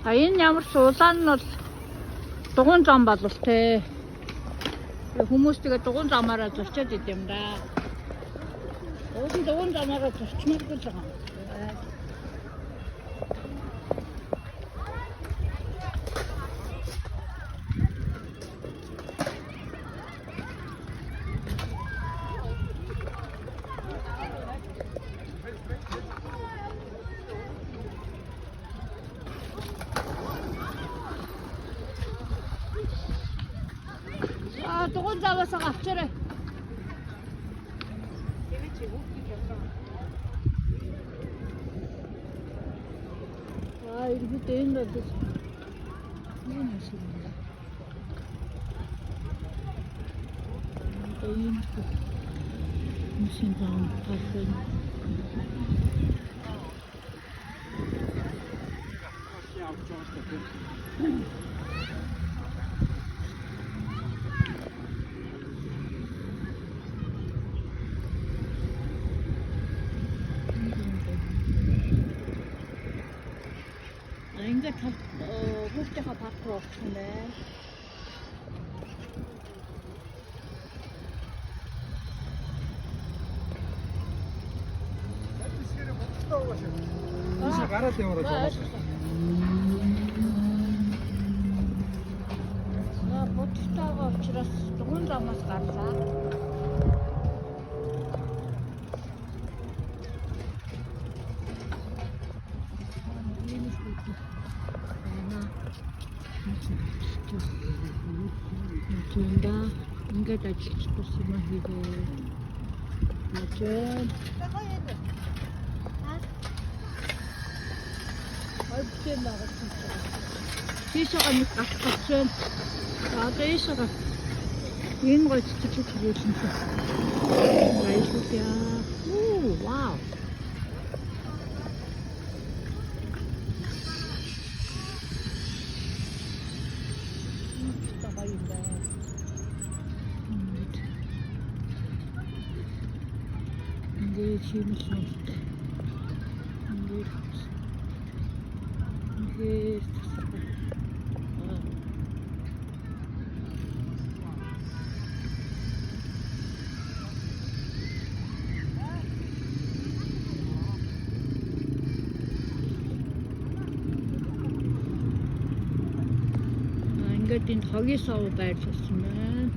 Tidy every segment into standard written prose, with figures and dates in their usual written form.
А энэ ямар ч улаан нь бол дугуйн зам болов те. Хүмүүс тэгээ дугуйн замаараа зурчаад идэм да. Уул нь дугуйн замаараа зурчмааргүй л байгаа юм. А дугуйн замаас гарчаарай. А иргэд энэ бол юу юм шиг юм бэ? Одоо ийм хүмүүсийн зам гарсан. А ингээд хүүхдийнхаа парк руу орчих юм байна. Тийшээ гараад яваарай жолоос. Аа бодтойгоо учраас дугуйн замаас гарлаа. Ийм их байна. Түнда ингээд ажиллаж тус юм хийгээ. Ажээ. Ойбтой байгаа. Тийшээ нэг гарч гарч байна. За одоо ийшээ энэ гоё цэцэрлэг хэрэглэн. Баярлалаа. Оо, вау. 진짜 гоё юм байна. Ингээд. Ингээд хиймэл нуртай. Ингээд. Ингээд тасархай. Аа. Аа, ингээд энд хогийн сав байрлуулсан байна.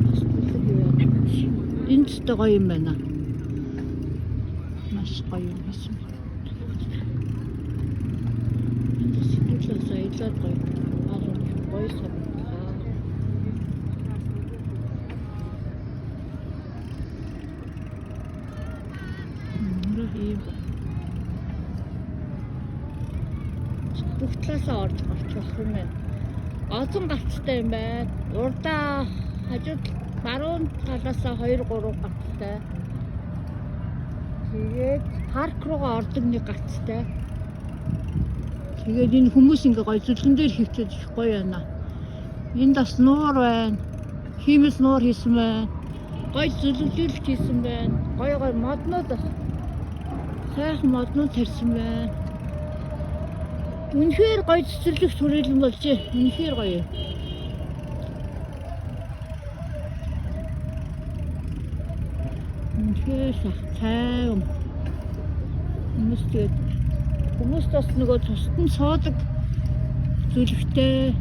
Бас бүлэг юу яа. Энд ч гоё юм байна. Маш гоё юм байсан. Энд сэтгэлээс аялаад гоё. Аа, гоё санагдлаа. Мөрөө ийм бүх талаасаа орж гарч болох юм байна. Олон гарцтай юм байна. Урдаа хажууд баруун талаасаа 2 3 гарцтай. Тэгээд парк руугаа ордог нэг гарцтай. Тэгээд энэ хүмүүс ингээ гоё зүлгэн дээр хөвчөд их гоё байна. Энд бас нуур байна. Хиймэл нуур хийсэн байна. Гоё зүлгэлүүлэлт хийсэн байна. Гоё гоё моднууд бас сайхан моднууд тарьсан байна. Үнэхээр гоё цэцэрлэг түрээлэн болжээ. Үнэхээр гоё. Үнэхээр сах тайван. Хүмүүс тэгээд хүмүүс бас нөгөө тусад нь суудаг зүлэгтэй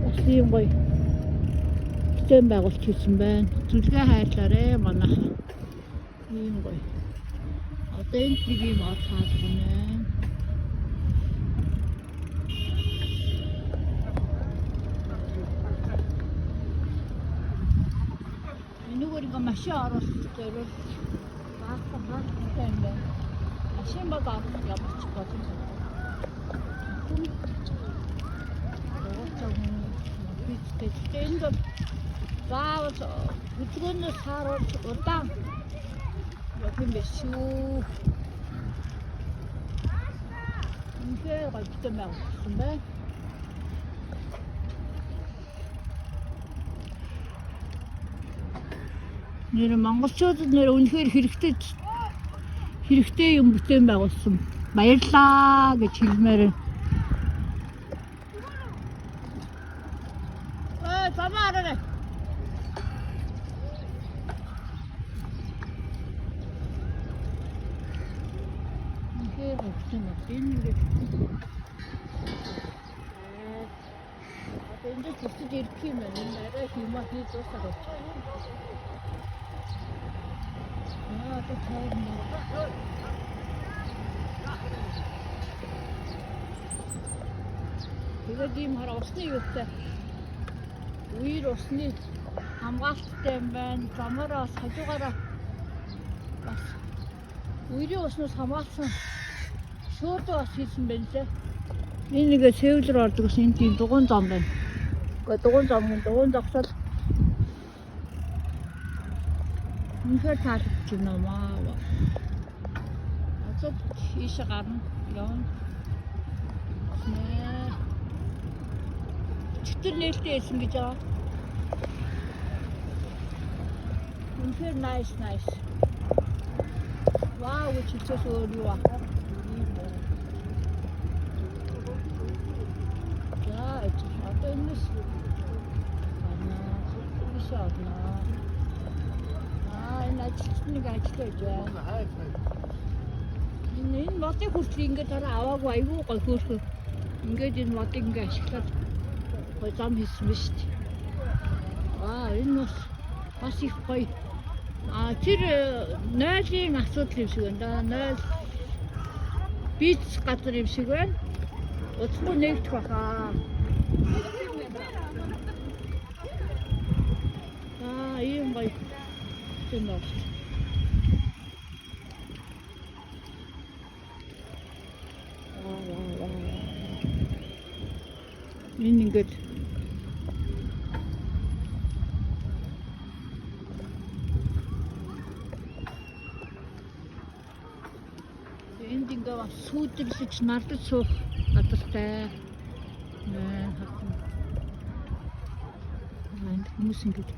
бас ийм гоё систем байгуулалт хийсэн байна. Зүлгээ хайрлаарэ манайх. Ийм гоё. Одоо энд нэг ийм од хаалга байна. Энүүгээр ингээ машин оруулах зориул баасан хаалгатай юм байна. Машин бол оруулах ямар ч боломж. Хүн дугуйтай хүн бийцтэй. Гэхдээ энд бол заавал хөдөлгөөнөөс хааруулж удаан явах юм биш шүү. Үнэхээр гоё бүтэн байгуулсан байна. Нэр монголчуудад нэр үнэхээр хэрэгтэй Хэрэгтэй юм бүтээн байгуулсан. Баярлаа гэж хэлмээр. Э, замаа арай. Үнэхээр бүтэн байна. Энэ ингээд одоо энд буцаж ирэх юм байна. Энэ арай юм а хийж дуусаад болчих. Аа, одоо тойрно. Тэгээд ийм хар усны юутай. Үер усны хамгаалттай юм байна. Замаараа бас хажуугаараа бас үерийн уснаас хамгаалсан шуудаа бас хийсэн байна лээ. Энэ нэгэ Сеул рүү ордог ус энэ тийм дугуйн зам байна. Гэхдээ дугуйн зам гэн дугуйн зогсоол үнэхээр таалагдж байна маа. Одоо ийшээ гарна. Явна. Нэ. Чөтгөр нээлттэй байсан гэж байгаа. Үнэхээр nice nice. Вау, гэж хэлчихээс өөр юу ах вэ? За, одоо энэс гарна. Ийшээ орно. Аа, энэ ажилчид нэг ажиллаж байж байна. Энэ модыг хүртэл ингээд дараа аваагүй айгүй гой хөөрхөн. Ингээд энэ модыг ингээд ашиглаад гой зам хийсэн биз дээ. Аа, энэ бас их гоё. Аа, тэр нойлын асуудал юм шиг байна да. Нойл бийц газар юм шиг байна. Удахгүй нэгдэх баха. Аа, ийм гоё юм байна. Вау, вау, вау. Энэ ингээд энд ингээ бас сүүдэрлэж нардаж суух газартай. Нэ хатан. Энд хүмүүс ингээд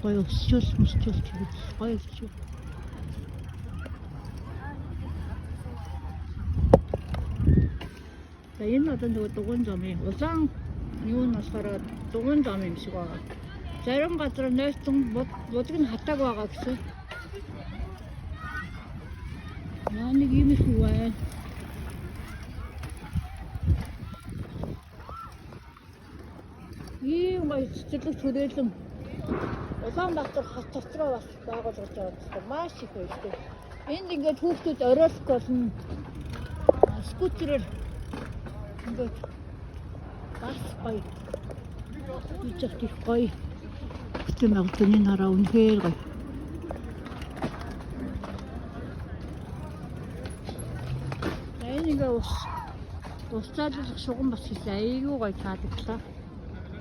гоё өсчүүл мөсчүүл тэгээд гоё өсчүүл. За энэ одоо нөгөө дугуйн замын улаан юу нь болохоор дугуйн зам юм шиг байгаа. Зарим газар нойтон будаг нь хатааг байгаа гэсэн. Яа нэг иймэрхүү байна. Ийм гоё цэцэрлэг түрээлэн Улаанбаатар хот дотроо бас байгуулгаж байгаа гэсэн маш их баяртай. Энд ингээд хүүхдүүд оройлох болно. Скутерээр ингээд бас гоё. Хийж явах их гоё. Бүтэн байгууллагын энэ хараа үнэхээр гоё. За энэ ингээ ус зайлуулах шугам бас хийсэн. Айгүй гоё таалагдлаа.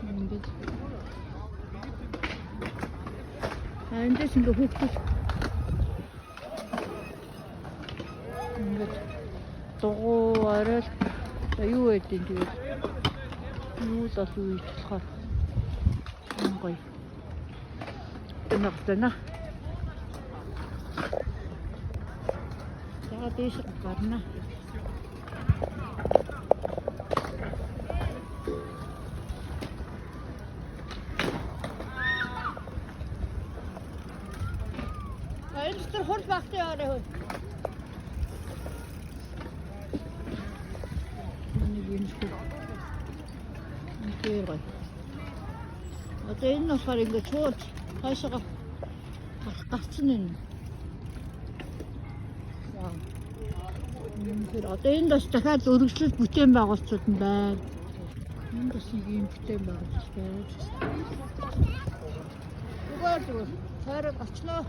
Ингээд эндээс ингээ хүүхдүүд ингээд дугуй орой за юу байдیں۔ Тэгээд юу л бол юу хийж болохоор юм гоё. Тэнэгтэнэ. За дээш гарна. Энэ дотор хурл багтай яваарай хөө. Нэг юм шиг. Үнэхээр гоё. Одоо энэ нь болохоор ингээд шууд хойшоогоо гарах гарцсан юм. Вау. Үнэхээр одоо энд бас дахиад өргөжлөл бүтээн байгуулалтууд нь байна. Энд бас нэг юм бүтээн байгуулалт байна. Зүгээр зүгээр. Тойроод очлоо.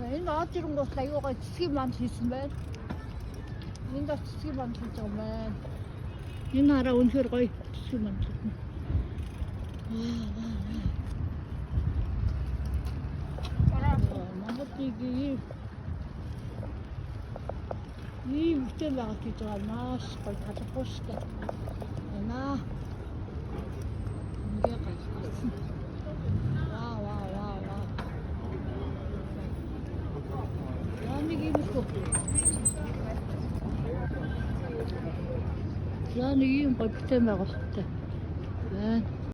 Энэ од ирэнгуут аюу гой цэцгийн манд хийсэн байна. Энд бас цэцгийн манд хийж байгаа юм байна. Энэ хараа үнэхээр гоё цэцгийн манд хийсэн. Монголыг ийм бүтээн байгуулалт хийж байгаа маш гоё талархууштай байна. Ингээ гарсан. Вау вау вау вау. Яа нэг Go. За, нэг ийм гоё бүтээн байгуулалттай байна.